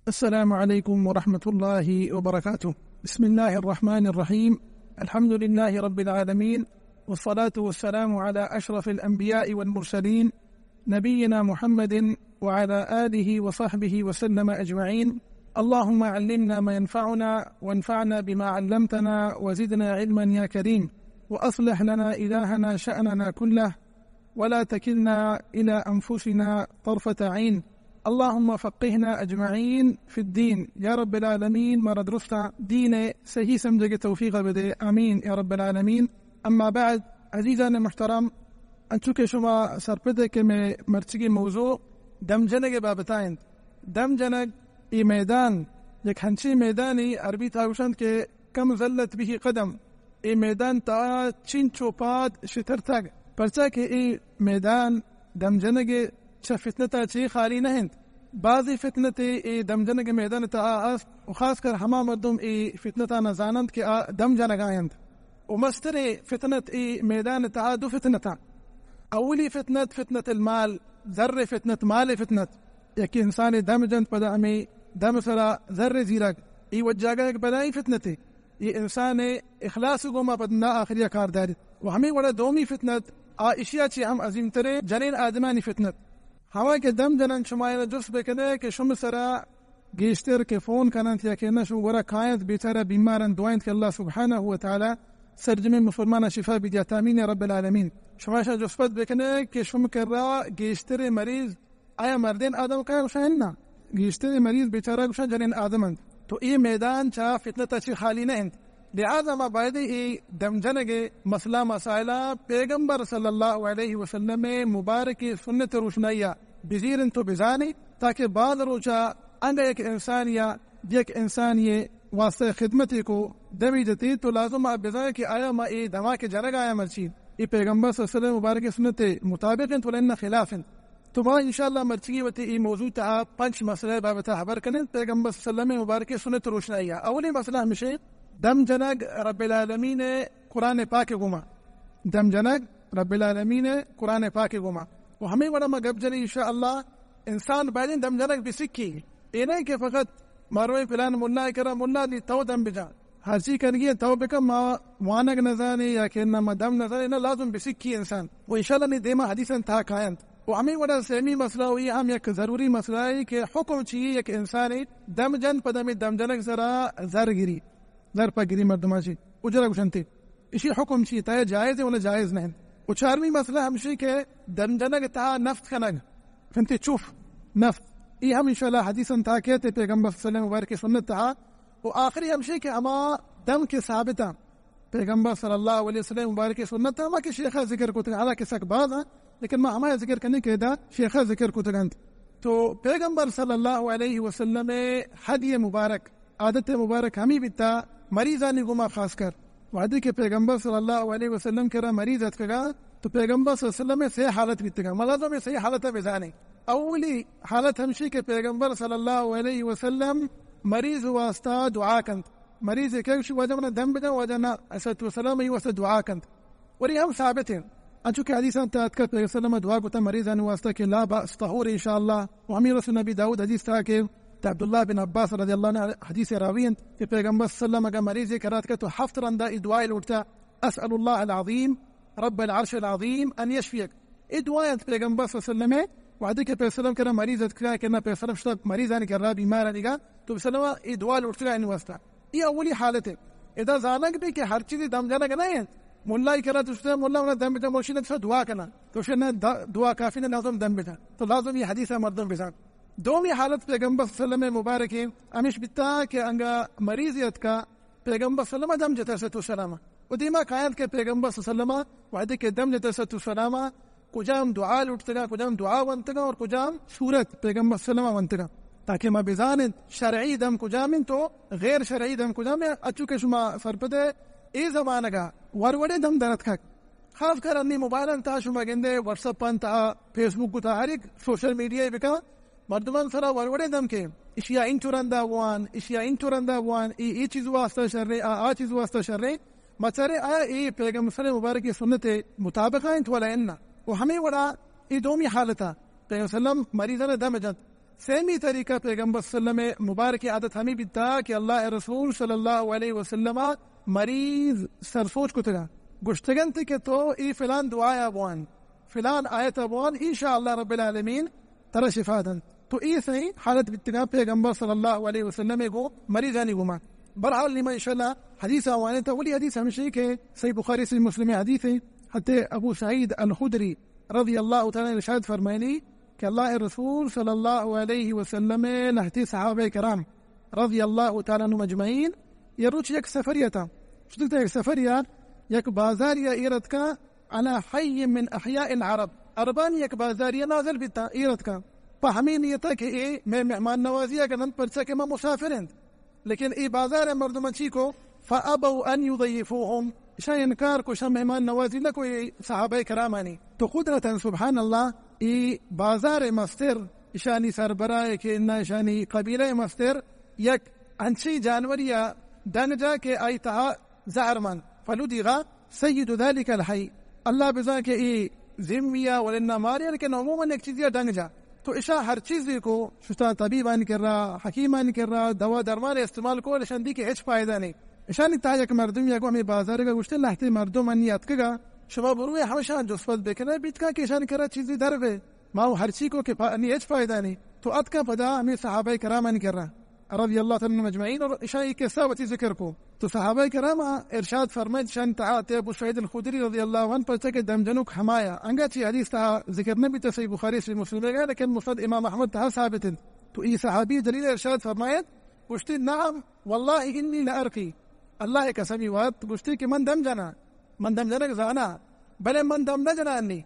السلام عليكم ورحمة الله وبركاته. بسم الله الرحمن الرحيم. الحمد لله رب العالمين، والصلاة والسلام على أشرف الأنبياء والمرسلين، نبينا محمد وعلى آله وصحبه وسلم أجمعين. اللهم علمنا ما ينفعنا، وانفعنا بما علمتنا، وزدنا علما يا كريم. وأصلح لنا إلهنا شأننا كله، ولا تكلنا إلى أنفسنا طرفة عين. اللهم فقهنا أجمعين في الدين. يا رب العالمين، مارا درستاں دین ءِ صحیح سمجھگ ءِ توفیق ءَ بدے۔ آمین یا رب العالمین۔ اما بعد، عزیزان محترم، انچو کہ شما سرپد ئے کہ مئے مرچگی موضوع دم جنگ ءِ بابت ءَ انت۔ دم جنگ، اے میدان یک ہنچیں میدانے، عربی تہا گوشنت کہ کم زلت به قدم، اے میدان تہا چنچو پاد شترتگ، پرچا کہ اے میدان دم جنگ ءِ چہ فتنت ءَ چے خالی نہ انت۔ بازیں فتنتے اے دم جنگ ءِ میدان تہا است، و خاص کر ہما مردم اے فتنتاں نہ زاننت کہ آ دم جنگا انت۔ و مستریں فتنت اے میدان تہا دو فتنتاں۔ اولی فتنت فتنت المال، زر فتنت، مال فتنت۔ یک انسانے دم جنت، پدا ہمے دم سرا زر زیرگ، اے وجاگہ یک بلاہیں فتنتے۔ اے انسان ءِ اخلاص ءِ گوما پد نہ آخری ءَ کار داریت۔ و ہمے وڑا دومی فتنت، آ اشیا چہ ہم عظیم تریں جنین آدمانی فتنت۔ ہما کہ دم جنن، شما اینا جست بکنے کہ شم سرا گیشتر کہ فون کننت یا کہ نہ، شم گورا کاینت، بیچارہ بیمار انت، دعا انت کہ اللہ سبحانہ و تعالی سرجمیں مسلماناں شفا بدیات، آمین یا رب العالمین۔ شما اشاں جست پد بکنے کہ شم کرا گیشتریں مریض آیا مردین آدم کایا؟ گوشاں اناں، گیشتریں مریض بیچارہ گوشاں جنین آدم انت۔ تو اے میدان چہ فتنت ءَ چہ خالی نہ انت۔ لہذا ما بایدیں اے دم جنگ ءِ مسئلہ مسائلاں پیغمبر صلی اللہ علیہ وسلم ءِ مبارکیں سنت ءِ روشنائی ءَ بزیریں تو بزانیں، تاکہ بعد روچا انگہ یک انسانے یا یک انسانے ءِ واسطہ خدمتے کو، دمی جتے، تو لازم آ بزانیں کہ آیا ما اے دما کہ جنگا آیا مرچی اے پیغمبر صلی اللہ علیہ وسلم مبارکیں سنت ءِ مطابق انت ولا اناں خلاف انت۔ تو ما انشاءاللہ مرچیگیں وتی اے موضوع تہا پنچ مسئلہ ءِ بابت ءَ ہبر کنیں، پیغمبر صلی اللہ علیہ وسلم مبارکیں سنت ءِ روشنائی ءَ۔ اولی مسئلہ ہمیش انت، دم جنگ رب العالمین ءِ قرآن پاک ءِ گوما۔ دم جنگ رب العالمین ءِ قرآن پاک ءِ گوما۔ و ہمے وڑا ما گپ جنیں انشاءاللہ انسان بایدیں دم جنگ بسکی۔ اے نہ کہ فقط ما رویں فلان ملا ءِ کرا، ملا نی تو دم بجن۔ ہرچی کنگی انت تو بکن، ما وانگ نزانیں یا کہ نہ ما دم نزانیں، نہ، لازم بسکی انسان۔ و انشاءاللہ نی دیما حدیثاں تہا کاینت۔ و ہمے وڑا سیمی مسئلہ، و اے ہم یک ضروری مسئلہ ہے کہ حکم چی یک انسانے دم جن، پدا ہمے دم جنگ سرا زر گری، زر پہ گری مردماں چی اجرہ گوشنتے۔ اشی حکم چی؟ تہا جائز ہے ولا جائز نہیں؟ و چارمی مسئلہ ہمشی کہ دم جنگ تہا نفت کنگ، فنتے چوف، نفت۔ اے ہم انشاءاللہ حدیثاں تہا کیت پیغمبر صلی اللہ علیہ وسلم مبارک سنت تہا۔ و آخری ہمشی کہ ہما دم کہ ثابت ہیں پیغمبر صلی اللہ علیہ وسلم مبارک سنت تہا، ہما کہ شیخا ذکر کتگ، حالانکہ سک باز ہیں، لیکن ما ہما ذکر کنیں کہ ادا شیخا ذکر کتگ انت۔ تو پیغمبر صلی اللہ علیہ وسلم ہدی مبارک، عادت مبارک ہمے بیتا مریضانی گوما خاص کر۔ وہدے کہ پیغمبر صلی اللہ علیہ وسلم کرا مریض اتکگا، تو پیغمبر صلی اللہ علیہ وسلم سے حالت بیتگا۔ ما لازم سے حالت بزانیں۔ اولی حالت ہمشی کہ پیغمبر صلی اللہ علیہ وسلم مریض واسطہ دعا کنت۔ مریض کہ گوشی واجہ منا دم بدن، واجہ نا، علیہ الصلوۃ والسلام ای واسطہ دعا کنت۔ وری ہم ثابت ہیں۔ انچو کہ حدیثاں تہا اتکا پیغمبر صلی اللہ علیہ وسلم دعا کتا مریضانی واسطہ کہ لا بأس طہور انشاءاللہ۔ و ہمیں رسول نبی داؤد حدیث تہا کہ عبداللہ بن عباس رضی اللہ عنہ حدیث راوی انت کہ پیغمبر صلی اللہ علیہ وسلم اگا مریض کرا اتکا تو ہفت رندا ای دعائے لوٹتا، اسأل اللہ العظیم رب العرش العظیم ان یشفیک۔ ای دعا انت پیغمبر صلی اللہ علیہ وسلم وہدے کہ پیغمبر صلی اللہ علیہ وسلم کرا مریض اتکا کہ نہ پیغمبر صلی اللہ علیہ وسلم مریضانی کرا بیمارانی گا تو صلی اللہ علیہ وسلم ای دعا لوٹتا ان واسطہ۔ اے اولی حالت ہے۔ ادا زانگ بی کہ ہر چیزی دم جنگ نہ انت۔ ملا ای کرا تو شتے، ملا منا دم بجن، موشی نہ تو دعا کنا۔ تو شے نہ د-، دعا کافی نہ، لازم دم بجن۔ تو لازم یہ حدیث مردم بزان۔ دومی حالت پیغمبر صلی اللہ علیہ وسلم مبارک ہے، ہمیش بیتا کہ انگا مریض اتکا پیغمبر صلی اللہ علیہ وسلم دم جتا، علیہ الصلوۃ والسلام۔ و دیما کاینت کہ پیغمبر صلی اللہ علیہ وسلم وہدے کہ دم جتا، علیہ الصلوۃ والسلام، کجام دعا لوٹتگا، کجام دعا ونتگا اور کجام سورت پیغمبر صلی اللہ علیہ وسلم ونتگا، تاکہ ما بزانیں شرعی دم کجام انت و غیر شرعی دم کجام انت۔ اچو کہ شما سرپدے اے زمانگا وروڑے دم درتکگ، خاص کر انی موبائل انت شما گندے، واٹس اپ انت، فیس بک انت، ہر ایک سوشل میڈیا بکا مردمان سرا وروڑے دم کے اشیا انچو رندا وان، اشیا انچو رندا وان، ای، ای چیز واسطہ شرے، آ، آ چیز واسطہ شرے۔ مچارے آیا اے پیغمبر صلی اللہ علیہ وسلم مبارک سنت مطابق انت ولا انا؟ و ہمیں وڑا اے دومی حالتا پیغمبر صلی اللہ علیہ وسلم مریضان دم جنت۔ سیمی طریقہ پیغمبر صلی اللہ علیہ وسلم مبارک عادت ہمیں بیتا کہ اللہ رسول صلی اللہ علیہ وسلم مریض سرسوچ کتگا، گشتگنت کہ تو ای فلان دعایا بوان، فلان آیتا بوان، انشاءاللہ رب العالمین ترا شفا دنت۔ تو ای صحیح حالت بیتگا پیغمبر صلی اللہ علیہ وسلم گو مریضانی گوما۔ برحال نیما انشاءاللہ حدیث آوانے تا، ولی حدیث ہمشی کہ صحیح بخاری، صحیح مسلم حدیث ہے۔ حتی ابو سعید الخدری رضی اللہ تعالی عنہ ارشاد فرمائنی کہ اللہ رسول صلی اللہ علیہ وسلم لہتی صحابہ کرام رضی اللہ تعالی عنہم اجمعین یہ روچ یک سفری اتاں، شدت یک سفری، یک بازاری ایرت کا، علی حی من احیاء العرب، عربانی یک بازاری نازل بیتا، ایرت کا، پہ ہمیں نیتا کہ اے میں مہمان نوازی اگر نند، پرچا کہ ما مسافر انت۔ لیکن ای بازار مردم چی کو؟ فابوا ان یضیفوهم، اشان انکار کو، اشان مہمان نوازی نہ کو ای صحابہ کرامانی۔ تو قدرتا سبحان اللہ، ای بازار مستر، اشانی سربراہ کہ نہ اشانی قبیلہ مستر، یک انچی جانوریا ڈنگ جا کہ آئی تہا زہر من، فلدغ سید ذلک الحی، اللہ بزاں کہ ای زمیا ولنا ماریا، لیکن عموماً یک چیزیا ڈنگ جا۔ تو اشا ہر چیزی کو، شتا طبیبانی کرا، حکیمانی کرا، دوا درمان استعمال کو، لیکن دی کہ ہچ فائدہ نہیں۔ اشانی تا یک مردم یا گو ہمیں بازار کا گوشتے، لہتے مردم انی اتکگا، شما بروے ہمشان جسپت بکنے، بیتکا کہ اشانی کرا چیزی در بے، ما ہر چی کو کہ پا-، انی ہچ فائدہ نہیں۔ تو اتکا پدا ہمیں صحابہ کرامانی کرا رضی اللہ تعالی عنہم اجمعین، اور اشاں ای قصہ وتی ذکر کو۔ تو صحابہ کرام ارشاد فرمائیت، شان تہا تے ابو سعید الخدری رضی اللہ عنہ، پرچا کہ دم جنوک ہمایا، انگا چی حدیث تہا ذکر نہ بیتا، صحیح بخاری، صحیح مسلم گا، لیکن مسند امام احمد تہا ثابت انت۔ تو ای صحابی جلیل ارشاد فرمائیت، گوشتی، نعم واللہ انی لارقی، اللہ قسمی وات، گوشتی کہ من دم جنا۔ من دم جنگ زانا، بلے من دم نہ جنانی۔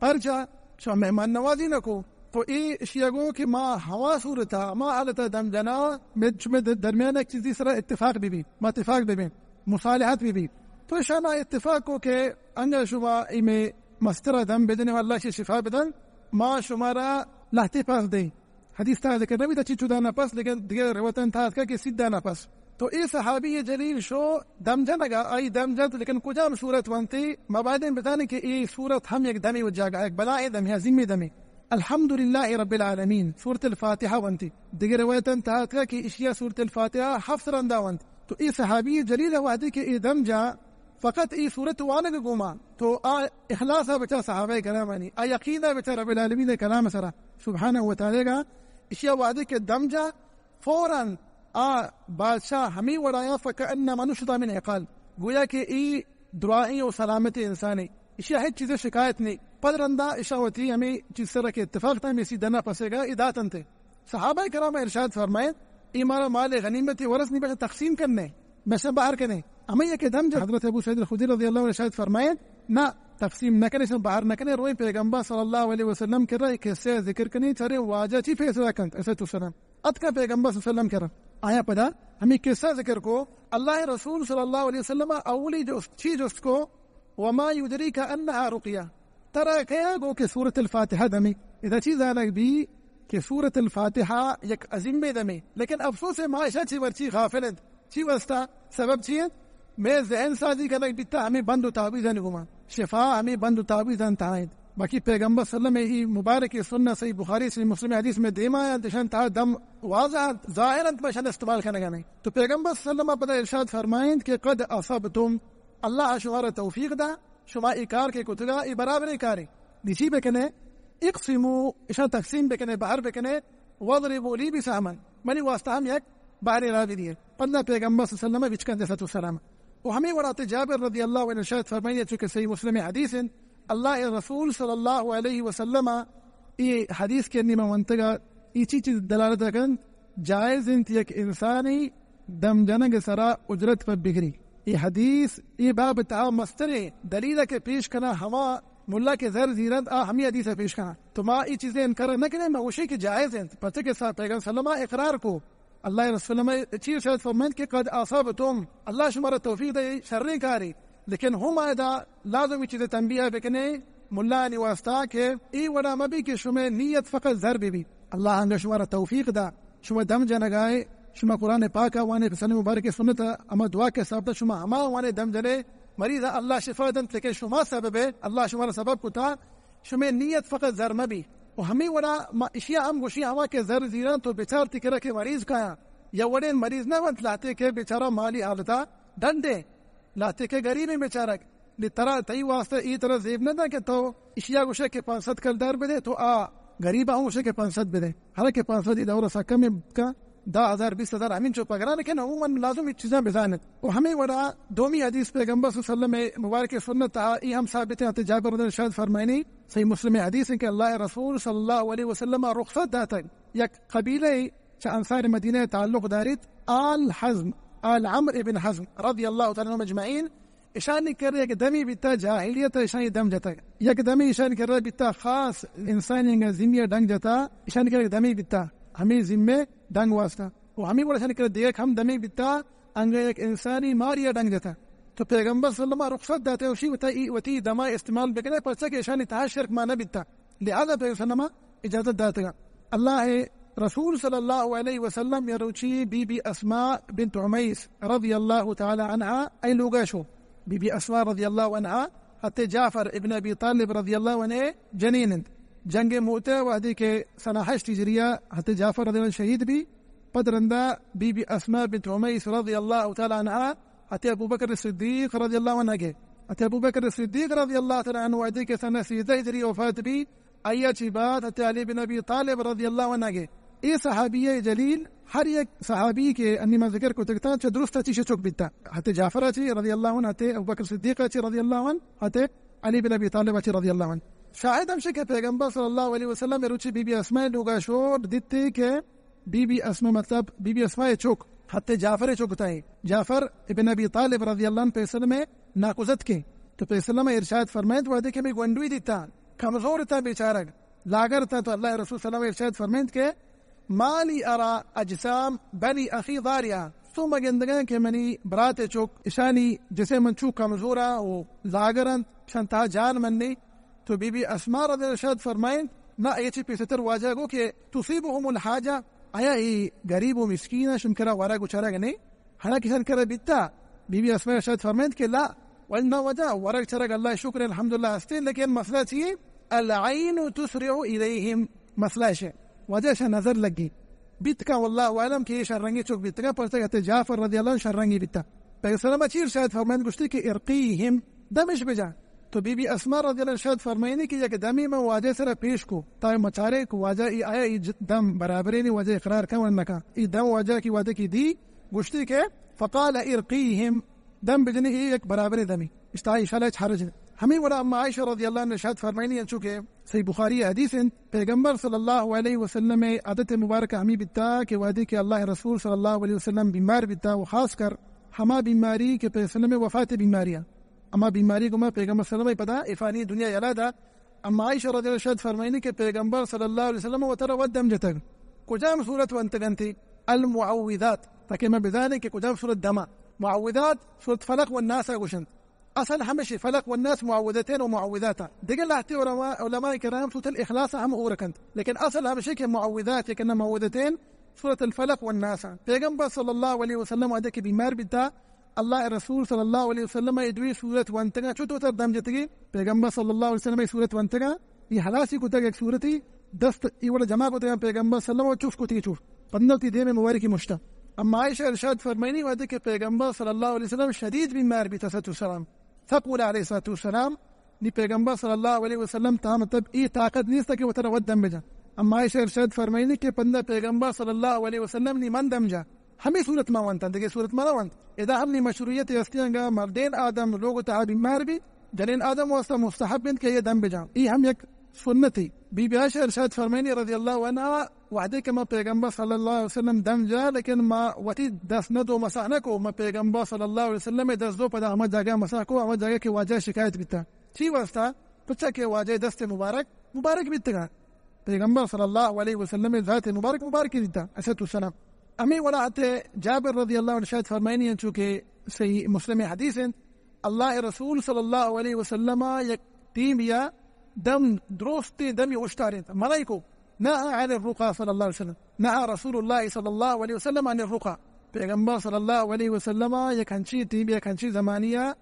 پرچا؟ شما مہمان نوازی نہ کو۔ تو اے اشیا گو کہ ما ہما صورتا، ہما حالتا دم جنا، میں شمے در-، درمیان یک چیزی سرا اتفاق بی بی، ما اتفاق بی بی، مصالحت بی بی۔ تو اشانا اتفاق کو کہ انگا شما ای میں مسترا دم بدنے و اللہ شی شفا بدن، ما شمارا لہتے پاس دیں۔ حدیث تہا ذکر نہ بیتا چنچو دانا پس، لیکن دگہ روایتاں تہا اتکا کہ سی دانا پس۔ تو اے صحابی جلیل شو دم جنگا، آئی دم جنت، لیکن کجام سورت ونتی؟ ما بایدیں بزانیں کہ اے سورت ہم یک دمے و جاگہ، یک بلائیں دمے، عظیمیں دمے۔ الحمدللہ رب العالمین، سورت الفاتحہ ونتی۔ دگہ روایتاں تہا اتکا کہ اشیا سورت الفاتحہ ہفت رندا ونت۔ تو اے صحابی جلیل وہدے کہ اے دم جا، فقط ای سورت وانگ گوما تو آ اخلاص بچا صحابہ کرامانی، آ یقین بچا رب العالمین کلام سرا سبحانہ و تعالی گا۔ اشیا وہدے کہ دم جا، فوراً آ بادشاہ ہمیں وڑایا، فکأنما نشط من عقال، گویا کہ ای دراہیں و سلامت انسانے، اشیا ہچ چیز شکایت نہیں۔ پد رندا اشا وتی ہمیں چیز سرا کہ اتفاق تا، ہمیں سی دنا پسے گا ای داتنتے۔ صحابہ کرام ارشاد فرمائیت، اے مارا مال غنیمت ورث نہیں، بلکہ تقسیم کرنے، بشن بہر کنے۔ ہمیں یک دم جا حضرت ابو سعید الخدری رضی اللہ عنہ ارشاد فرمائیت، نہ، تقسیم نہ کنے، شن بہر نہ کنے، روئیں پیغمبر صلی اللہ علیہ وسلم کرا قصہ ذکر کنے، چرے واجہ چی فیصلہ کنت، علیہ السلام۔ اتکا پیغمبر صلی اللہ علیہ وسلم کرا۔ آیا پدا ہمیں قصہ ذکر کو، اللہ رسول صلی اللہ علیہ وسلم اولی جست، چی جست کو، وما یدریک انها رقیہ، ترا کیا گو کہ سورت الفاتحہ دمے؟ ادا چی زانگ بی کہ سورت الفاتحہ یک عظیمیں دمے، لیکن افسوس ہے ما اشا چی ورچی غافل انت۔ چی واسطہ؟ سبب چی انت؟ میں ذہن سازی کنگ بیتا ہمیں بند و تعویذانی گوما، شفا ہمیں بند و تعویذانی تہا انت۔ باقی پیغمبر صلی اللہ علیہ وسلم ای مبارک سنت صحیح بخاری، صحیح مسلم حدیث میں دیما انت، اشان تہا دم واضح انت، ظاہر انت، ما اشان استعمال کنگا نہیں۔ تو پیغمبر صلی اللہ علیہ وسلم پدا ارشاد فرمائنت کہ قد اصبتم، اللہ شمارا توفیق دا، شما ای کار کہ کتگا، ای برابریں کارے۔ نی چی بکنے؟ اقسموا، اشان تقسیم بکنے، بہر بکنے، واضربوا لی بسہما، منی واسطہ ہم یک بہرے را بدیے۔ پدا پیغمبر صلی اللہ علیہ وسلم بچکن، علیہ الصلوۃ والسلام۔ و ہمیں وڑاتے جابر رضی اللہ عنہ ارشاد فرمائیے، چونکہ صحیح مسلم حدیث انت، اللہ رسول صلی اللہ علیہ وسلم ای حدیث کہ نیما ونتگا، ای چی چیز دلالت کنت؟ جائز انت یک انسانی دم جنگ سرا اجرت پر بگری۔ ای حدیث ای باب تہا مستریں دلیل کہ پیش کنا، ہما ملا کہ زر زیرنت آ ہمی حدیث پیش کنا۔ تو ما ای چیزیں انکار نہ کنیں، ما گوشیں کہ جائز انت، پرچہ کہ صاحب پیغمبر صلی اللہ علیہ وسلم اقرار کو۔ اللہ رسول میں چی ارشاد فرمائنت کہ قد اصبتم، اللہ شمارا توفیق دے شریں کاری، لیکن ہم ادا لازمی چیز تنبیہ بکنے ملانی واسطہ کہ ای وڑا مبی کہ شمے نیت فقط زر بی بی۔ اللہ انگا شمارا توفیق دا، شما دم جنگائے، شما قرآن پاک وانے، پسند مبارک سنت، اما دعا کے ثابت، شما ہما وانے دم جنے، مریض اللہ شفا دنت، لیکن شما سبب ہے، اللہ شمارا سبب کتا، شمے نیت فقط زر مبی۔ و ہمے وڑا ما اشیا ہم گوشی، ہما کہ زر زیراں تو بچار تئی کرا کہ مریض کایاں، یا وڑیں مریض نہ بنت، لہتے کہ بیچارہ مالی حالتا ڈنڈے، لہتے کہ غریبیں بیچارگ، نی ترا تئی واسطہ ای ترا زیب نہ داں کہ تو اشیا گوشے کہ پنچ سد کلدار بدے، تو آ غریبا ہم گوشے کہ پنچ سد بدے۔ حالانکہ پنچ سد ای دور سکم کا، دہ ہزار، بیست ہزار ہمینچو پگرا، لیکن عموماً لازم ای چیزاں بزانت۔ و ہمے وڑا دومی حدیث پیغمبر صلی اللہ علیہ وسلم مبارک سنت تہا ای ہم ثابت ہے، حضرت جابر رضی اللہ عنہ ارشاد فرمائنی، صحیح مسلم حدیث ہے کہ اللہ رسول صلی اللہ علیہ وسلم رخصت داتگ یک قبیلہ چہ انصار مدینہ تعلق داریت، آل حزم، آل عمرو ابن حزم رضی اللہ تعالی عنہم اجمعین، اشانی کرا یک دمی بیتا جاہلیت، اشانی دم جتگ۔ یک دمی اشانی کرا بیتا خاص انسانی انگا زمیا ڈنگ جتا، اشانی کرا یک دمی بیتا ہمے زمے ڈنگ واسطہ۔ و ہمے وڑا اشانی کرا دیگہ ہم دمی بیتا، انگا یک انسانی ماریا ڈنگ جتا۔ تو پیغمبر صلی اللہ علیہ وسلم رخصت داتے، اشی وتا ای وتی دما استعمال بکنے، پرچا کہ اشانی تہا شرک ما نہ بیتا۔ لہذا پیغمبر صلی اللہ علیہ وسلم اجازت داتگا۔ اللہ رسول صلی اللہ علیہ وسلم یا روچی بی بی اسماء بنت عمیس رضی اللہ تعالی عنہا ای لوگا شو۔ بی بی اسماء رضی اللہ عنہا حضرت جعفر ابن ابی طالب رضی اللہ عنہ جنین انت۔ جنگ موتہ وہدی کہ سنہ ہشت ہجریہ حضرت جعفر رضی اللہ عنہ شہید بی، پد رندا بی بی اسماء بنت عمیس رضی اللہ تعالی عنہا حضرت ابوبکر صدیق رضی اللہ عنہ گے۔ حضرت ابوبکر صدیق رضی اللہ تعالی عنہ وہدی کہ سنہ سیزدہ ہجری وفات بی، آیا چی بعد حضرت علی بن ابی طالب رضی اللہ عنہ گے۔ اے صحابی جلیل ہر یک صحابی کہ انی ما ذکر کو تکتا چہ درست چی چک بیتا۔ حضرت جعفر چی رضی اللہ عنہ، حضرت ابوبکر صدیق چی رضی اللہ عنہ، حضرت علی بن ابی طالب چی رضی اللہ عنہ۔ شاہد ہمشہ کہ پیغمبر صلی اللہ علیہ وسلم روچی بی بی اسماء لوگا شو، دیتے کہ بی بی اسماء، مطلب بی بی اسماء چوک، حضرت جعفر چوک تائیں، جعفر ابن ابی طالب رضی اللہ عنہ پیسلم ناکوزت کے۔ تو پیسلم ارشاد فرمائیت، وہدے کہ میں گونڈوی دیتا، کمزور تا بیچارگ، لاگر تا، تو اللہ رسول صلی اللہ علیہ وسلم ارشاد فرمائیت کہ ما لی ارا اجسام بنی اخی ضارعہ، سو مگندگاں کہ منی برات چوک اشانی جسے من چو کمزورا و لاگر انت، شان تہا جان منی۔ تو بی بی اسماء رضی اللہ عنہا ارشاد فرمائنت، نہ، اے چی پیسرتر واجہ گو کہ تصیبهم الحاجہ، آیا اے غریب و مسکین شم کرا ورگ و چرگ نے؟ ہنا کسان کرا بیتا؟ بی بی اسماء ارشاد فرمائنت کہ لا، وجہ نہ واجہ، ورگ چرگ اللہ شکر الحمدللہ ہستیں، لیکن مسئلہ چی ہے؟ العین تسرع الیہم، مسئلہ شے، واجہ شا نظر لگی۔ بیت کا واللہ اعلم کہ اے شررنگی چوک بیت کا، پرچہ کہ جعفر رضی اللہ عنہ شررنگی بیتا۔ پیغمبر صلی اللہ علیہ وسلم چی ارشاد فرمائنت؟ گوشتی کہ ارقیہم، دمش بجا۔ تو بی بی اسماء رضی اللہ عنہا ارشاد فرمائنی کہ یک دمی من واجہ سرا پیش کو، تا مچارے کو واجہ ای آیا ای ج-، دم برابرینی، واجہ اقرار کن و نکن۔ ای دم واجہ کی وہدے کہ دی، گوشتی کہ فقال ارقیہم، دم بجنی، ای یک برابریں دمی، اشتہا انشاءاللہ ہچ حرج نہ۔ ہمے وڑا اما عائشہ رضی اللہ عنہا ارشاد فرمائنی، انچو کہ صحیح بخاری حدیث انت، پیغمبر صلی اللہ علیہ وسلم عادت مبارکہ ہمے بیتا کہ وہدے کہ اللہ رسول صلی اللہ علیہ وسلم بیمار بیتا و خاص کر ہما بیماری کہ پیسلم وفات بیماری، اما بیماری گما پیغمبر صلی اللہ علیہ وسلم پدا افانی دنیا یلا دا۔ اما عائشہ رضی اللہ عنہا ارشاد فرمائنی کہ پیغمبر صلی اللہ علیہ وسلم وترا وت دم جتگ۔ کجام سورت ونتگ انتی؟ المعوذات۔ تاکہ ما بزانیں کہ کجام سورت دما۔ معوذات سورت فلق و الناس گوشنت۔ اصل ہمشی فلق و الناس معوذتین و معوذات۔ دگہ لہتے علماء، علماء کرام سورت الاخلاص ہم ہور کنت۔ لیکن اصل ہمشی کہ معوذات، کہ نہ معوذتین، سورت الفلق و الناس۔ پیغمبر صلی اللہ علیہ وسلم وہدے کہ بیمار بیتا، اللہ رسول صلی اللہ علیہ وسلم اے دوی سورت ونتگا، چو تو تر دم جتگی؟ پیغمبر صلی اللہ علیہ وسلم اے سورت ونتگا، یہ حلاسی کتگ ایک سورتی، دست ای وڑا جمع کتگا پیغمبر صلی اللہ علیہ وسلم چوس کتی چوس۔ پندل تی دیم مبارکی مشتا۔ اما عائشہ ارشاد فرمائنی وہدے کہ پیغمبر صلی اللہ علیہ وسلم شدید بیمار بیتا صلی اللہ علیہ وسلم، ثقل علیہ الصلوۃ والسلام، نی پیغمبر صلی اللہ علیہ وسلم تہا مطلب ای طاقت نیست کہ وترا وت دم بجا۔ اما عائشہ ارشاد فرمائنی کہ پندا پیغمبر صلی اللہ علیہ وسلم نی من دم جا۔ ہمے سورت ما ونتن، دگہ سورت ما نہ ونت۔ ادا ہم نی مشروعیت ہستی انگا مردین آدم لوگ تہا بیمار بی، جنین آدم واسطہ مستحب انت کہ یہ دم بجا۔ ای ہم یک سنتی۔ بی بی عائشہ ارشاد فرمائنی رضی اللہ عنہا، وہدے کہ ما پیغمبر صلی اللہ علیہ وسلم دم جا، لیکن ما وتی دست نہ دو مسح نہ کو، ما پیغمبر صلی اللہ علیہ وسلم دست دو پدا ہما جاگہ مسح کو، ہما جاگہ کہ واجہ شکایت بیتا۔ چی واسطہ؟ پرچا کہ واجہ دست مبارک مبارک بیتگا۔ پیغمبر صلی اللہ علیہ وسلم ذات مبارک مبارک بیتا۔ الصلوۃ والسلام۔ ہمے وڑا حضرت جابر رضی اللہ عنہ شاید فرمائنی انت، چونکہ صحیح مسلم حدیث انت، اللہ رسول صلی اللہ علیہ وسلم یک ٹیمیا دم، درستیں دمی اوشتارینت۔ ملائکو نہا عن الرقى صلی اللہ علیہ وسلم، نہا رسول اللہ صلی اللہ علیہ وسلم عن الرقى۔ پیغمبر صلی اللہ علیہ وسلم یک ہنچی ٹیمیا، یک ہنچی زمانیا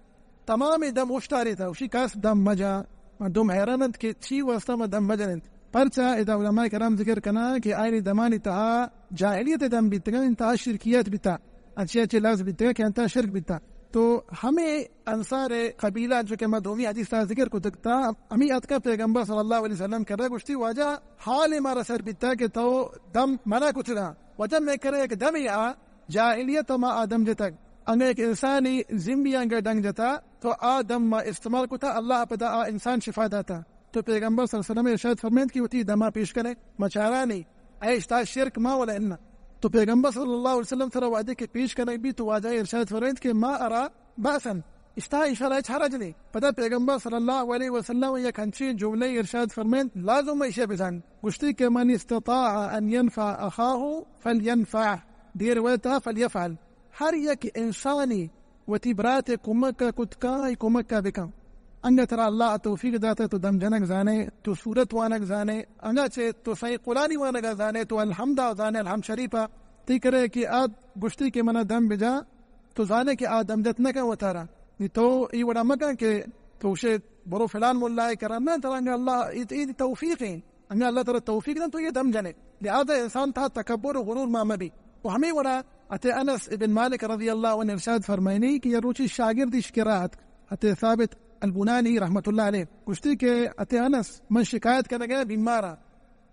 تمام دم اوشتاریتا، اشی کس دم مجا۔ مردم حیران انت کہ چی واسطہ ما دم مجن انت۔ پرچا ادا علماء کرام ذکر کناں کہ آئینی دمانی تہا جاہلیت دم بیتگاں، انتہا شرکیات بیتا، انچے انچے لفظ بیتگاں کہ انتہا شرک بیتا۔ تو ہمیں انصار قبیلہ جو کہ ما دومی حدیث تہا ذکر کتگ تا، ہمیں اتکا پیغمبر صلی اللہ علیہ وسلم کرا گوشتی، واجہ حال مارا سر بیتا کہ تو دم منع کتگا، واجہ میں کرے ایک دم یا جاہلیت ما آدم جتگ، انگا ایک انسانی زمبی انگا ڈنگ جتا، تو آ دم ما استعمال کتا، اللہ پدا آ انسان شفا داتا۔ تو پیغمبر صلی اللہ علیہ وسلم ارشاد فرمائنت کہ وتی دما پیش کنے، مچارانی ایش تا شرک ما ولا انا۔ تو پیغمبر صلی اللہ علیہ وسلم ترا وعدے کہ پیش کنے بی، تو واجہ ارشاد فرمائنت کہ ما ارا باسن، اشتا انشاءاللہ ہچ حرج نہیں۔ پدا پیغمبر صلی اللہ علیہ وسلم یک ہنچین جملے ارشاد فرمائنت، لازم ایشی بزان، گوشتی کہ من استطاع ان ينفع اخاه فلينفعه۔ دیر ویتا فلیفعل۔ ہر یک انسانی وتی برات ء کمک ء کت کن، ای کمک ء بکن۔ انگہ ترا اللہ توفیق داتہ، تو دم جنگ زانے، تو سورت وانگ زانے، انگہ چہ تو سائیں قرآنی وانگ ء زانے، تو الحمد ء زانے، الحمد شریف ء۔ تی کرے کہ آ گشتی کہ منا دم بجا، تو زانے کہ آ دم جت نہ کن وتارا۔ نی تو ای وڑا مکن کہ تو گشے برو فلان ملا ء کرا، نہ، ترا انگہ اللہ ای، ای توفیق ہیں۔ انگا اللہ ترا توفیق دنت تو یہ دم جنے۔ لہذا انسان تہا تکبر و غرور ما مبی۔ و ہمیں وڑا اتے انس ابن مالک رضی اللہ عنہ ارشاد فرمائنی کہ یہ روچی شاگردیش کرا اتک، اتے ثابت البنانی رحمت اللہ علیہ، گوشتی کہ اتے انس، من شکایت کنگا بیمارا،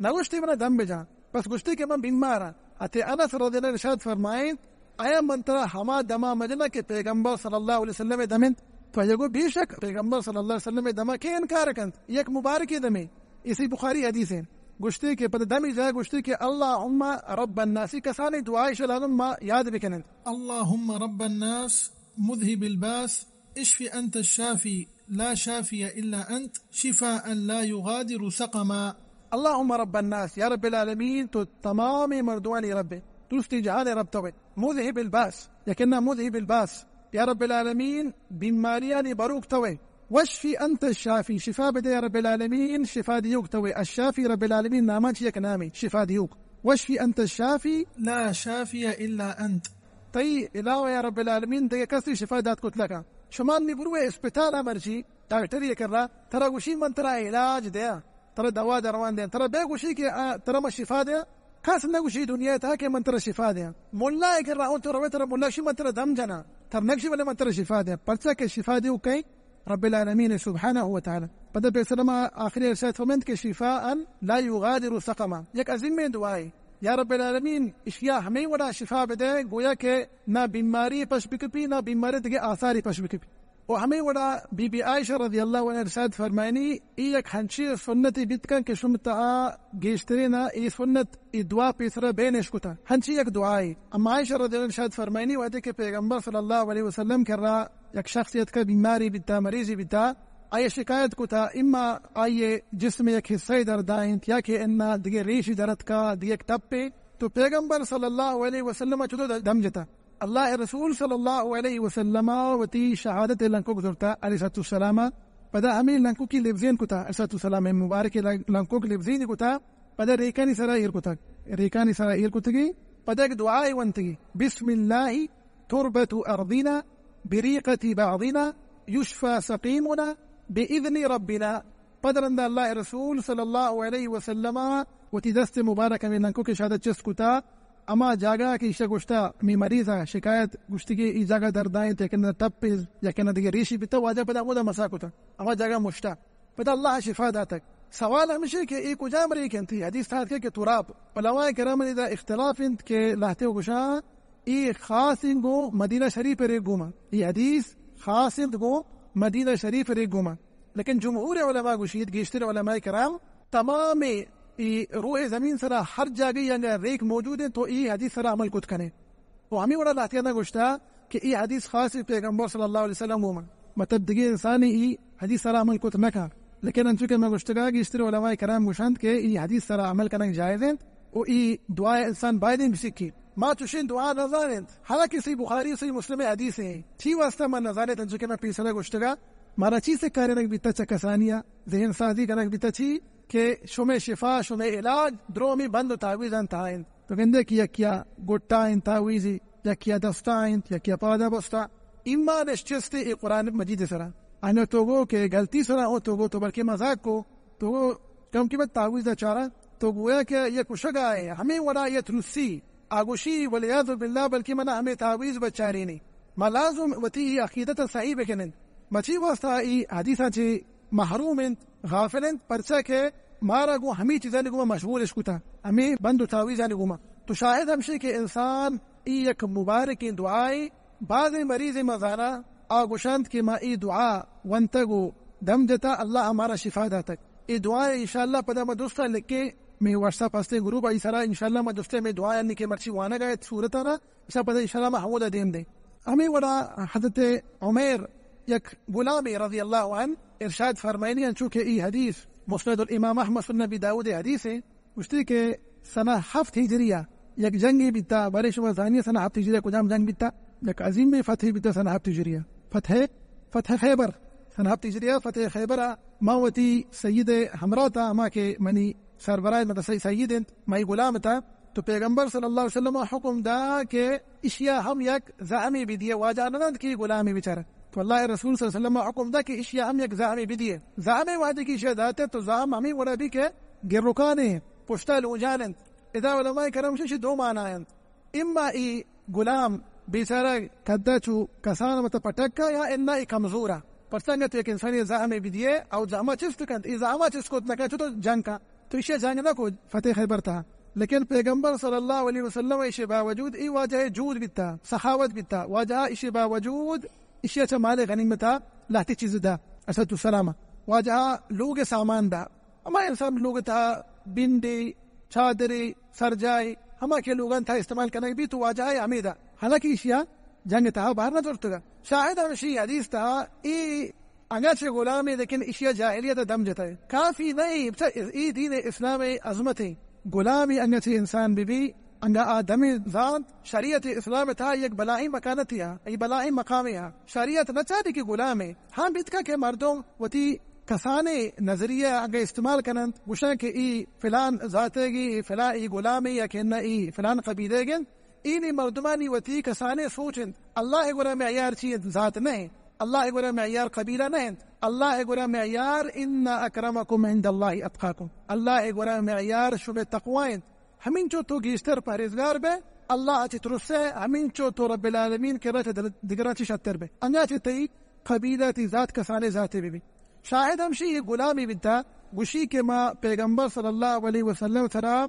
نہ گوشتی منا دم بجا، بس گوشتی کہ من بیمارا۔ اتے انس رضی اللہ عنہ ارشاد فرمائنت، آیا من ترا ہما دما مجناں کہ پیغمبر صلی اللہ علیہ وسلم ء دم انت؟ تو آئی ء گو، بے شک پیغمبر صلی اللہ علیہ وسلم ء دما کے انکار کنت؟ یک مبارکیں دمے۔ اسی بخاری حدیث ہیں۔ گوشتے کہ پد دمی جا گوشتے کہ اللهم رب الناس، کسانی دعائش لازم ما یاد بکنند۔ اللهم رب الناس مذهب الباس اشف انت الشافي لا شافي الا انت شفاء لا يغادر سقما۔ اللهم رب الناس، یا رب العالمین، تو تمام مردمانی رب ئے، درستی جہان رب تو ئے۔ مذهب الباس، یکنا مذهب الباس، یا رب العالمین، بیماریانی بروک تو ئے۔ واشف انت الشافی، شفا بدے یا رب العالمین، شفا دیوک تو ئے۔ الشافی رب العالمین نامان چی یک نامی، شفا دیوک۔ واشف انت الشافی لا شافی الا انت۔ تئی علاوہ یا رب العالمین دگہ کسی شفا دات کت نکا۔ شما نی بروے اسپتال مرچی ڈاکٹری کرا، ترا گوشی من ترا علاج دیا، ترا دوا درمان دیا، ترا بے گوشی کہ آ، ترا ما شفا دیا۔ کس نہ گوشی دنیا تہا کہ من ترا شفا دیا۔ ملا کرا اون تو روے ترا ملا گوشی من ترا دم جنا، تر نگشی بلے من ترا شفا دیا۔ پرچا کہ شفا دیو کئی رب العالمین سبحانہ و تعالی۔ پدا پیسر ما آخری ارشاد فرمند کہ شفاء لا یغادر سقما، یک عظیمیں دعائے۔ یا رب العالمین، اشیا ہمیں وڑا شفا بدے، گویا کہ نہ بیماری پش بکپی، نہ بیماری دگہ آثاری پش بکپی۔ و ہمیں وڑا بی بی عائشہ رضی اللہ عنہا ارشاد فرمائنی، ای یک ہنچی سنتی بیت کن کہ شم تہا گیشترین ای سنت ای دعا پیسرا بینش کتا۔ ہنچی یک دعائی۔ اما عائشہ رضی اللہ عنہا ارشاد فرمائنی، وقتی کہ پیغمبر صلی اللہ علیہ وسلم کرا یک شخص یتکا بیماری بیتا، مریضی بیتا، آئی شکایت کتا، اما آئی جسم یک حصہ درد آئینت یا کہ انا دگہ ریشی درد کا، دگہ یک ٹپے، تو پیغمبر صلی اللہ علیہ وسلم چطور دم جتا؟ اللہ رسول صلی اللہ علیہ وسلم وتی شہادت لنکوک زرتا علیہ الصلوۃ والسلام، پدا ہمیں لنکوکی لبزین کتا، علیہ الصلوۃ والسلام مبارک لنکوک لبزین کتا، پدا ریکانی سرا ایر کتا، ریکانی سرا ایر کتگی، پدا ایک دعائے ونتگی، بسم اللہ تربت ارضنا بریقۃ بعضنا یشفی سقیمنا باذن ربنا۔ پد رندا اللہ رسول صلی اللہ علیہ وسلم وتی دست مبارک ہمیں لنکوک شہادت چست کتا، ہما جاگہ کہ ایشا گوشتا، ہمیں مریضا شکایت گوشتی کہ ای جاگہ دردائیں، یکن ٹپ، یکن دگہ ریشی بیتا، واجہ پدا ہمودا مسا کتا، ہما جاگہ مشتا، پدا اللہ شفا داتک۔ سوال ہمشی کہ ای کجام ریک انت؟ ای حدیث تھا کہ، کہ تراب۔ علماء کرام دا اختلاف انت کہ لہتے گوشاں ای خاص انت گوں مدینہ شریف ریک گوما۔ ای حدیث خاص انت گوں مدینہ شریف ریک گوما۔ لیکن جمہور علماء گوشیت، گیشتر علماء کرام، تمام ای روح زمین سرا ہر جاگہ انگا ریک موجود ہیں تو ای حدیث سرا عمل کت کنے۔ و ہمیں وڑا لہتیانا گوشتا کہ ای حدیث خاص پیغمبر صلی اللہ علیہ وسلم گوما۔ مطلب دگہ انسانی ای حدیث سرا عمل کت نہ کن۔ لیکن انچو کہ میں گوشتگا گیشتر علماء کرام گوشند کہ ای حدیث سرا عمل کنگ جائز انت و ای دعا انسان باید بسکی۔ ما چوشیں دعا نزانت، حالانکہ صحیح بخاری، صحیح مسلم حدیث ہیں۔ چی واسطہ ما نزانت؟ انچو کہ میں پیسرا گوشتگا، مارا چی سکارینگ بیتا چہ کسانیا؟ ذہن سازی کنگ بیتا چی؟ کہ شمے شفا، شمے علاج درومی بند و تعویذ انت آئند۔ تو گندے کہ یکیا گٹا انت تعویذی، یکیا دستا انت، یکیا پادا بستا۔ ایمان اش چستے ای قرآن مجید سرا۔ آنو تو گو کہ غلطی سرا ہو تو گو تو بلکہ مذاق کو، تو گو کم کہ من تعویذ ءَ چاراں، تو گویا کہ یک کشگ ءَ اے، ہمے وڑا یک ترسی، آ گوشی، "والعیاذ باللہ، بلکہ من ہمے تعویذ بچارینی۔" ما لازم وتی اے عقیدت ءَ صحیح بکنیں۔ ما چی واسطہ اے حدیثاں چہ محروم انت، غافل انت، پرچا کہ مارا گوں ہمے چیزانی گوما مشغول اش کتا، ہمے بند و تعویذانی گوما۔ تو شاہد ہمشی کہ انسان اے یک مبارکیں دعائے، بازیں مریضے ما زاناں، آ گوشنت کہ ما اے دعا ونتگ و دم جتا، اللہ مارا شفا داتگ۔ اے دعا انشاءاللہ پدا ما درستاں لکھیں، مئے واٹس ایپ ہستیں گروپ، آئی سرا انشاءاللہ ما درستیں مئے دعایانی کہ مرچی وانگ ءَ اے سورتانا، ایشاں پدا انشاءاللہ ما ہمودا دیم دیں۔ ہمے وڑا حضرت عمیر یک غلامے رضی اللہ عنہ ارشاد فرمائنی، انچو کہ اے حدیث مسند الامام احمد سنن ابی داؤد حدیث ہے، گوشتی کہ سنہ ہفت ہجری ءَ یک جنگے بیتا، بارے شما زانی سنہ ہفت ہجری ءَ کجام جنگ بیتا؟ یک عظیمیں فتحے بیتا سنہ ہفت ہجری ءَ۔ فتح، فتح خیبر۔ سنہ ہفت ہجری ءَ فتح خیبر ءَ ما وتی سید ہمراہ تا، ہما کہ منی سربراہ مدرسہ سید انت، مئی غلام تا، تو پیغمبر صلی اللہ علیہ وسلم حکم دا کہ اشیا ہم یک زعمے بدیے، واجہ نہ دنت کہ غلامے بیچارہ۔ تو اللہ رسول صلی اللہ علیہ وسلم حکم دا کہ اشیا ہم یک زعمے بدیے۔ زعمے وہدے کہ اشیا داتے تو زعم ہمیں وڑا بی کہ گرکانے پشتا لوجان انت۔ ادا علماء کرام شش دو معنی انت۔ اما ای غلام بیچارہ کدا چو کسان مت پٹکا یا انا ای کمزورا۔ پرچا انگت یک انسانی زعمے بدیے او زعما چست کنت، ای زعما چست کت نکا چو تو جنگ کا۔ تو ایشی جنگ نہ کو فتح خیبر تھا۔ لیکن پیغمبر صلی اللہ علیہ وسلم ایشی باوجود ای واجہ جود بیتا، سخاوت بیتا۔ واجہ ایشی باوجود ایشی چا مال غنیمتا لہتی چیز دا۔ اسد السلام واجہ لوگ سامان دا۔ ہما انسان لوگ تھا بنڈے، چادرے، سرجائے، ہما کہ لوگان تھا استعمال کنگ بی تو واجہ ہمیں دا۔ حالانکہ ایشی جنگ تھا باہر نہ زرتگا۔ شاہد ہمشی حدیث تھا ای اگرچہ غلامے، لیکن ایشی جاہلیت دم جتا ہے۔ کافی نہیں، بچا ای دین اسلام عظمت ہے۔ غلامے اگرچہ انسان بی بی، انگا آ دم زانت، شریعت اسلام تھا یک بلاہیں مکانتی ہا، ای بلاہیں مقامی ہا۔ شریعت نہ چاہتی کہ غلامے، ہاں بیتکا کہ مردم وتی کسانے نظریہ اگہ استعمال کننت، گوشن کہ ای فلان ذاتے گی، فلان ای غلامے یا کہ نہ ای فلان قبیلے گن، اینی مردمانی وتی کسانیں سوچ انت۔ اللہ ء گورا معیار چی انت؟ ذات نہ انت۔ اللہ ء گورا معیار قبیلہ نہ انت۔ اللہ ء گورا معیار ان اکرمکم عند اللہ اتقاکم۔ اللہ ء گورا معیار شمے تقوی انت۔ ہمینچو تو گیشتر پرہیزگار بے، اللہ ء چہ ترسے، ہمینچو تو رب العالمین کرا چہ دل-، دگراں چہ شتر بے۔ انگا چہ تئی قبیلہ، تئی ذات کسانیں ذاتے بہ بی۔ شاہد ہمشی، اے غلامے بیتا، گوشی کہ ما پیغمبر صلی اللہ علیہ وسلم سرا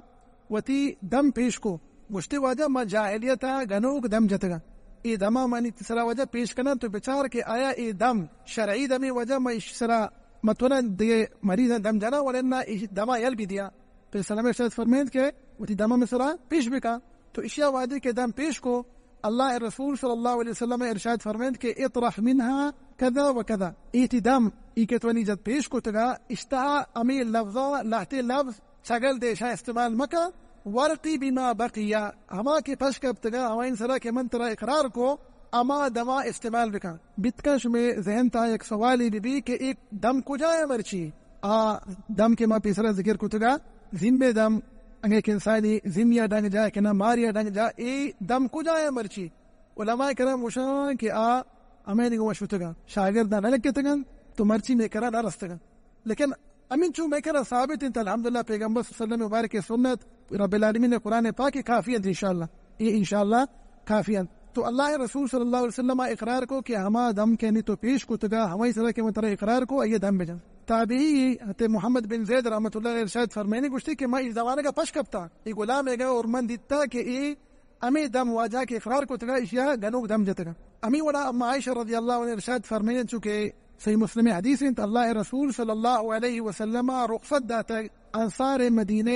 وتی دم پیش کو، گوشتے واجہ ما جاہلیت ء گنوک دم جتگاں، اے دما منی تئی سرا واجہ پیش کناں، تو بچار کہ آیا اے دم شرعی دمے واجہ، ما ایشی سرا متوناں دگہ مریضاں دم جناں، ولے نا اے دما یل بی دیاں۔ پیغمبر صلی اللہ علیہ وسلم ارشاد فرمائنت کہ وتی دما مئے سرا پیش بکاں۔ تو اشیا وہدے کہ دم پیش کو، اللہ ء رسول صلی اللہ علیہ وسلم ارشاد فرمائنت کہ اطرح منها كذا وكذا، اے تئی دم، ای کہ تو منی جت پیش کتگا، اشتہا ہمے لفظاں، لہتے لفظ چگل دے، اشاں استعمال مکن۔ ورقی بما بقی، ہما کہ پش کپتگا، ہمائی سرا کہ من ترا اقرار کو، ہما دما استعمال بکن۔ بیتکا شمے ذہن تا یک سوالے بہ بی کہ اے دم کجا ہے مرچی؟ آ دم کہ ما پیسرا ذکر کتگا، زمے دم، انگہ یک انسانی زمیا ڈنگ جا کہ نہ ماریا ڈنگ جا، اے دم کجا ہے مرچی؟ علماء کرام گوشاں کہ آ ہمے گوما شتگا، شاگردا نہ لکتگن، تو مرچی مے کرا نہ رستگن۔ لیکن ہمینچو مئے کرا ثابت انت، الحمدللہ، پیغمبر صلی اللہ علیہ وسلم مبارک سنت، رب العالمین قرآن پاک کافی انت انشاءاللہ۔ اے انشاءاللہ کافی انت۔ تو اللہ رسول صلی اللہ علیہ وسلم اقرار کو کہ ہما دم کہ نی تو پیش کتگا، ہمائی سرا کہ من ترا اقرار کو، اے دم بجن۔ تابعی حضرت محمد بن زید رحمۃ اللہ علیہ ارشاد فرمائنی، گوشتی کہ ما اے زمانگا پش کپتا، اے غلامے گا اور من دیتا کہ اے ہمے دم واجہ کہ اقرار کتگا، اشیا گنوک دم جتگا۔ ہمے وڑا اما عائشہ رضی اللہ عنہا ارشاد فرمائنی، چونکہ صحیح مسلم حدیث انت، اللہ رسول صلی اللہ علیہ وسلم رخصت داتگ انصار مدینہ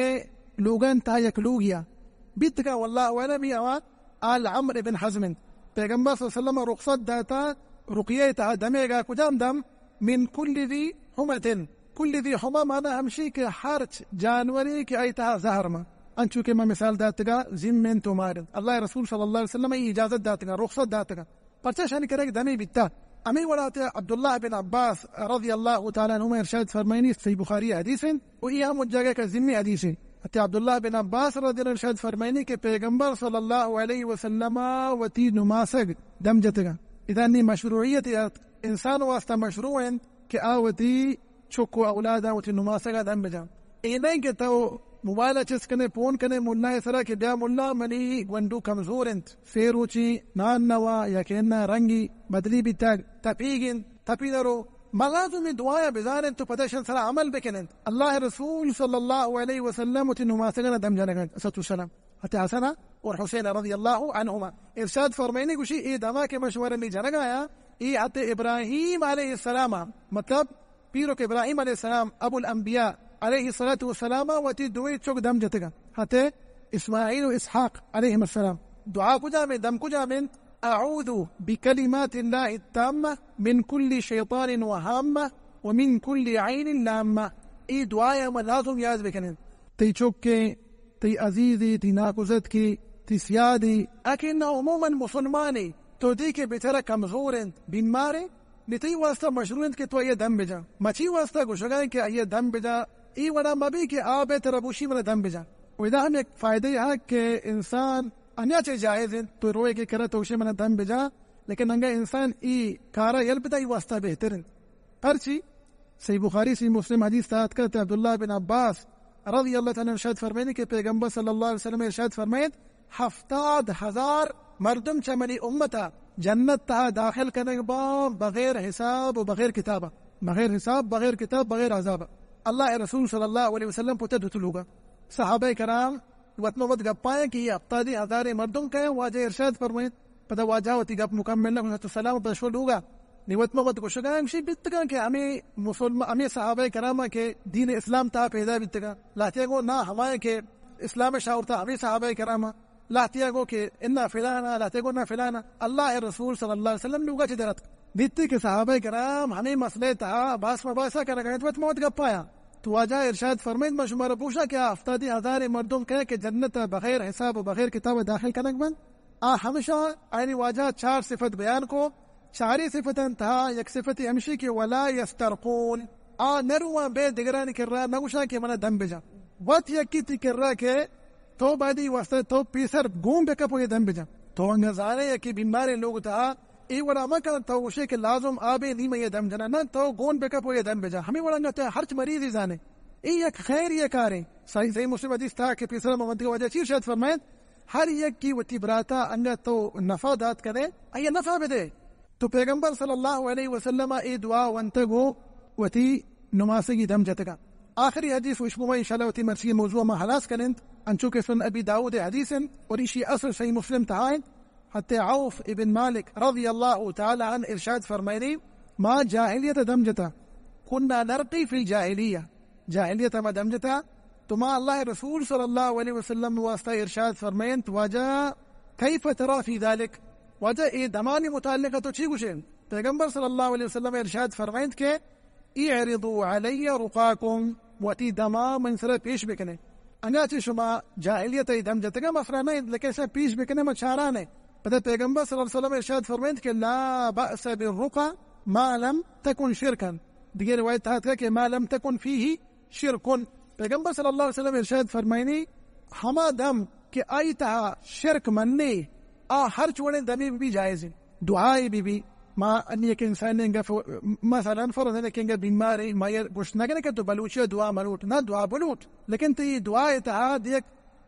لوگان تا یک لوگیا بیتگا، واللہ اعلم، ہما آل عمرو بن حزم انت۔ پیغمبر صلی اللہ علیہ وسلم رخصت داتا رقیہ تا دمے گا، کجام دم؟ من کل ذی حمۃ۔ کل ذی حمہ معنی ہمشی کہ ہرچ جانورے کہ آئی تہا زہر ما، انچو کہ ما مثال داتگا، زم انت و مار انت۔ اللہ رسول صلی اللہ علیہ وسلم ای اجازت داتگا، رخصت داتگا۔ پرچا شانی کرا یک دمے بیتا۔ ہمے وڑا تے عبداللہ بن عباس رضی اللہ تعالی عنہما ارشاد فرمائنی، صحیح بخاری حدیث انت، و ای ہم جگہ کا زمی حدیث انت۔ تے عبداللہ بن عباس رضی اللہ عنہ ارشاد فرمائنی کہ پیغمبر صلی اللہ علیہ وسلم وتی نماسگ دم جتگا۔ اذا نی مشروعیت انسان واسطہ مشروع انت کہ آ وتی چک و اولاداں وتی نماسگا دم بجاں۔ اے نہ کہ تو موبائل ءَ چست کنے، فون کنے ملا ءِ سرا کہ بیا ملا، منی گونڈو کمزور انت، سے روچی نان نوا یا کہ اناں رنگی بدلی بیتگ، تپیگ انت، تپی نہ رو۔ ما لازم اے دعایا بزان انت و پدا اشان سرا عمل بکن انت۔ اللہ ءِ رسول صلی اللہ علیہ وسلم وتی نماسگانا دم جنگ ءَ انت، الصلاۃ والسلام۔ حضرت حسن اور حسین رضی اللہ عنہما ارشاد فرمائنی، گوشی، اے دما کہ من شمارا نی جنگ ءَ آیاں، اے حضرت ابراہیم علیہ السلام ءَ، مطلب، پیرک ابراہیم علیہ السلام، ابو الانبیاء علیہ الصلوۃ والسلام ءَ وتی دوئیں چک دم جتگ انت۔ حضرت اسماعیل و اسحاق علیہم السلام۔ دعا کجام انت، دم کجام انت؟ اعوذ بکلمات اللہ التامہ من کل شیطان و ہامہ و من کل عین لامہ۔ اے دعایا ما لازم یاد بکنیں۔ تئی چکے، تئی عزیزے، تئی ناکوزتکے، تئی سیادے، اگہ نہ عموماً مسلمانے، تو دی کہ بیچارہ کمزور انت، بیمار انت، نی تئی واسطہ مشروع انت کہ تو آئی ءَ دم بجاں۔ مچی واسطہ گوشگا انت کہ آئی ءَ دم بجاں، اے وڑا مبی کہ آ بے ترا بوشی منا دم بجاں۔ و ادا ہم یک فائدہ ہا کہ انسان انیا چہ جائز انت، تو روئے کہ کرا تو گوشے منا دم بجاں، لیکن انگا انسان ای کارا یل بدا، ای واسطہ بہتر انت۔ پرچی؟ صحیح بخاری، صحیح مسلم حدیث تہا اتکا، عبداللہ بن عباس رضی اللہ تعالی عنہ ارشاد فرمائنی کہ پیغمبر صلی اللہ علیہ وسلم ارشاد فرمائیت، ہفتاد ہزار مردم چہ منی امتا جنت تہا داخل کنگ باں بغیر حساب و بغیر کتابا، بغیر حساب، بغیر کتاب، بغیر عذابا۔ اللہ ءِ رسول صلی اللہ علیہ وسلم پوتا دوتو لوگا۔ صحابہ کرام وت مہ وت گپاں کہ اے ہفتادی ہزاریں مردم کئے؟ واجہ ارشاد فرمائیت، پدا واجہ وتی گپ مکمل نہ کت، سلام پدا شو لوگا۔ نی وت مہ وت گوشگا، گوشی بیتگاں کہ ہمے مسلم، ہمے صحابہ کرام کہ دین اسلام تہا پیدا بیتگاں۔ لہتیاں گو نا، ہمائیں کہ اسلام شاورتا ہمے صحابہ کرام۔ لہتیاں گو کہ انا فلانا، لہتیاں گو نا فلانا۔ اللہ ءِ رسول صلی اللہ علیہ وسلم لوگا چہ در اتک۔ دیتی کہ صحابہ کرام ہمے مسئلہ تہا باس مباحثہ کنگا انت، وت مہ وت گپایا۔ تو واجہ ارشاد فرمائیت، من شمارا پوشاں کہ آ ہفتادی ہزاریں مردم کئے کہ جنت ءَ بغیر حساب و بغیر کتاب داخل کنگ بنت؟ آ ہمشاں آیانی واجہ چار صفت بیان کو۔ چاریں صفتاں تہا یک صفتے ہمشی کہ ولا یسترقون، آ نہ رواں بے دگرانی کرا، نہ گوشاں کہ منا دم بجاں۔ وت یکی تی کرا کہ تو بایدی واسطہ تو پیسر گون بکپ و اے دم بجاں۔ تو انگا زانے یکی بیماریں لوگ تہا اے وڑا مکن، تو گوشے کہ لازم آ بے نی من اے دم جناں، نہ، تو گون بکپ و اے دم بجاں۔ ہمے وڑا انگا تو ہرچ مریضے زانے، اے یک خیریہ کارے۔ صحیح، صحیح مسلم حدیث تہا کہ پیسرا ما ونتگیں، واجہ چی ارشاد فرمائیت؟ ہر یکے وتی براتا انگت تو نفع دات کنے، آئی ءَ نفع بدے۔ تو پیغمبر صلی اللہ علیہ وسلم ءَ اے دعا ونتگ و وتی نماسگی دم جتگا۔ آخری حدیث و اشبو ما انشاءاللہ وتی مرچی موضوع ما ہلاس کننت، انچو کہ سنن ابی داؤد حدیث انت اور ایشی اصل صحیح مسلم تہا انت۔ حضرت عوف ابن مالک رضی اللہ تعالی عنہ ارشاد فرمائنی، ما جاہلیت دم جتا، کنا نرقی فی الجاہلیہ، جاہلیت ما دم جتا۔ تو ما اللہ رسول صلی اللہ علیہ وسلم واسطہ ارشاد فرمائنت، واجہ کیف ترا فی ذلک؟ واجہ اے دمانی متعلق تو چی گوشے؟ پیغمبر صلی اللہ علیہ وسلم ارشاد فرمائنت کہ اعرضوا علی رقاکم، وتی دما من سرا پیش بکنے۔ انگا چہ شما جاہلیت ءَ دم جتگا مسئلہ نہ انت، لیکن شما پیش بکنے، ما چارانے۔ پدا پیغمبر صلی اللہ علیہ وسلم ارشاد فرمائنت کہ لا بأس بالرقى ما لم تكن شركا۔ دیگہ روایت تہا کہ ما لم تكن فيه شرك۔ پیغمبر صلی اللہ علیہ وسلم ارشاد فرمائنی، ہما دم کہ آئی تہا شرک مننے، آ ہرچ وڑیں دمے بہ بی جائز انت۔ دعائے بہ بی، ما انی یک انسانے انگا ف-، مثلاً فرض انت کہ انگا بیمارے، ما یہ گوشت نہ کنے کہ تو بلوچی دعا ملوٹ، نہ دعا بلوٹ، لیکن تئی دعائے تہا دیک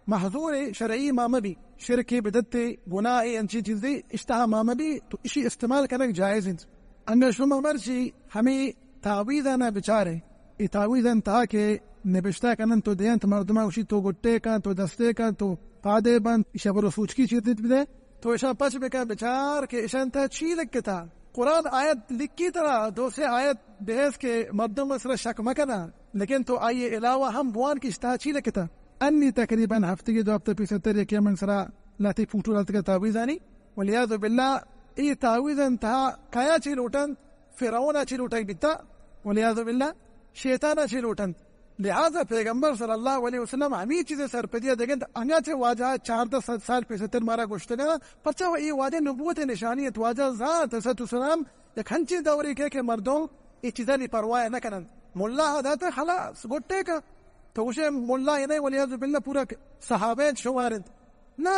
محظور شرعی ما مبی، شرک بدعت گناہ انچی چیزے اشتہا ما مبی، تو اشی استعمال کنگ جائز انت۔ انگا شما مرچی ہمے تعویذانا بچارے، اے تعویذان تہا کہ نبشتہ کنن تو دینت مردما، گوشی تو گٹے کن، تو دستے کن، تو پادے بند، ایشا برو سوچکی چیر دیت بدے۔ تو اشاں پچ بکن، بچار کہ اشاں تہا چی لکھتا۔ قرآن آیت لکھی ترا، دو سے آیت بحیث کہ مردم سرا شک مکنا، لیکن تو آئی علاوہ ہم بوان کہ اشتہا چی لکھتا۔ انی تقریباً ہفتگی دو ہفتہ پیسر تر یکے من سرا لہتے فوٹو لاتکا تعویذانی۔ والعیاذ باللہ، اے تعویذان تہا کیا چی لوٹنت؟ فرعونا چی لوٹگ بیتا؟ والعیاذ باللہ، شیطانا چی لوٹنت؟ لہذا پیغمبر صلی اللہ علیہ وسلم ہمے چیزے سرپدیا دگنت، انگا چہ واجہ چاردہ سد سال پیسرتر مارا گوشتگا، پرچا و اے واجہ نبوت نشانی انت، واجہ زانت علیہ السلام یک ہنچیں دورے کہ، کہ مردم اے چیزانی پرواہ نہ کننت۔ ملا دات خلاص گٹے کا، تو گوشے ملا اے نہیں، والعیاذ باللہ پورا صحابہ انت، شمار انت۔ نہ،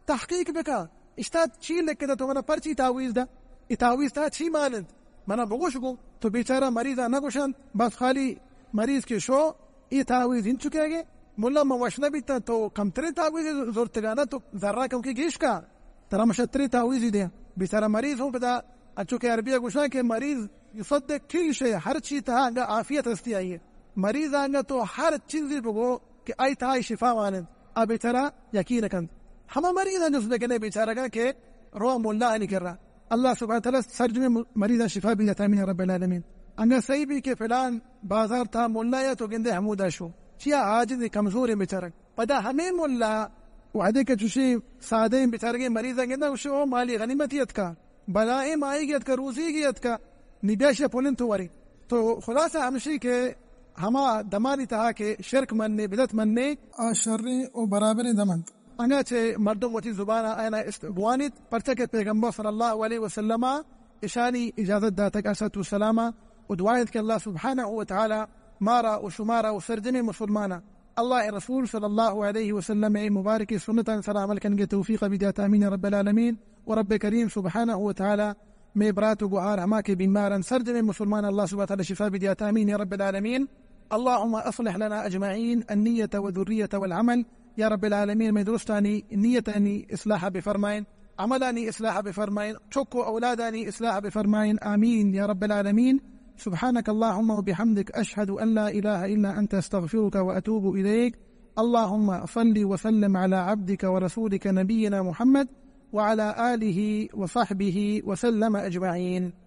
تحقیق بکا، اشتا چی لکھتا، تو منا پرچی تعویذ دا، اے تعویذ تا چی مان انت؟ منا بگوش گو، تو بیچارہ مریضا نہ گوشنت، بس خالی مریض کہ شو، اے تعویذ انچو کہ اگے ملا من وش نہ بیتاں، تو کمتریں تعویذ زرتگا نہ، تو زراں کمکے گیش کا، ترا من شتریں تعویذی دیاں۔ بیچارہ مریض ہوں پدا، انچو کہ عربی ء گوشاں کہ مریض یصدق کل شے، ہر چی تہا انگا عافیت ہستی آئی ہے۔ مریض انگا تو ہر چیزی بگو کہ آئی تہا آئی شفا وانند، آ بیچارہ یقین کنت۔ ہما مریض جست بکنے بیچارگا کہ رو ملا ہنی کرا۔ اللہ سبحانہ تعالی سرجمیں مریضاں شفا بدات، آمین یا رب العالمین۔ انگا صحیح بھی کہ فلان بازار تہا ملا یا تو گندے ہمودا شو، چیا عاجز کمزور بیچارگ۔ پدا ہمیں ملا وہدے کہ چوشیں سادہ بیچارگیں مریضاں گنداں، گوشی او مالی غنیمتی اتکا، بلائیں ماہیگی اتکا، روزیگی اتکا، نی بیا شہ پلن تو ورے۔ تو خلاصہ ہمشی کہ ہما دمانی تہا کہ شرک مننے، بدعت مننے، آ شریں و برابریں دم انت۔ انگا چہ مردم وتی زبان ء آیانا است-، بوانیت، پرچا کہ پیغمبر صلی اللہ علیہ وسلم ء اشانی اجازت داتگ، علیہ الصلوۃ والسلام ء، و دعا انت کہ اللہ سبحانہ و تعالی مارا و شمارا و سرجمیں مسلماناں اللہ ء رسول صلی اللہ علیہ وسلم ء مبارک سنتاں سرا عمل کنگ ء توفیق بدیات، آمین رب العالمین۔ و رب کریم سبحانہ و تعالی مئے برات و گوہار ہما کہ بیمارن سرجمیں مسلمان اللہ سبحانہ و تعالی شفا بدیات، آمین یا رب العالمین۔ اللهم اصلح لنا اجمعین النیت و ذریت والعمل۔ یا رب العالمین، مئے درستانی نیتانی اصلاح بفرمائن، عملانی اصلاح بفرمائن، چک و اولادانی اصلاح بفرمائن، آمین یا رب العالمین۔ سبحانك اللهم وبحمدك، اشهد ان لا اله الا انت، استغفرك واتوب اليك۔ اللهم صل وسلم على عبدك ورسولك نبينا محمد وعلى آله وصحبه وسلم أجمعين۔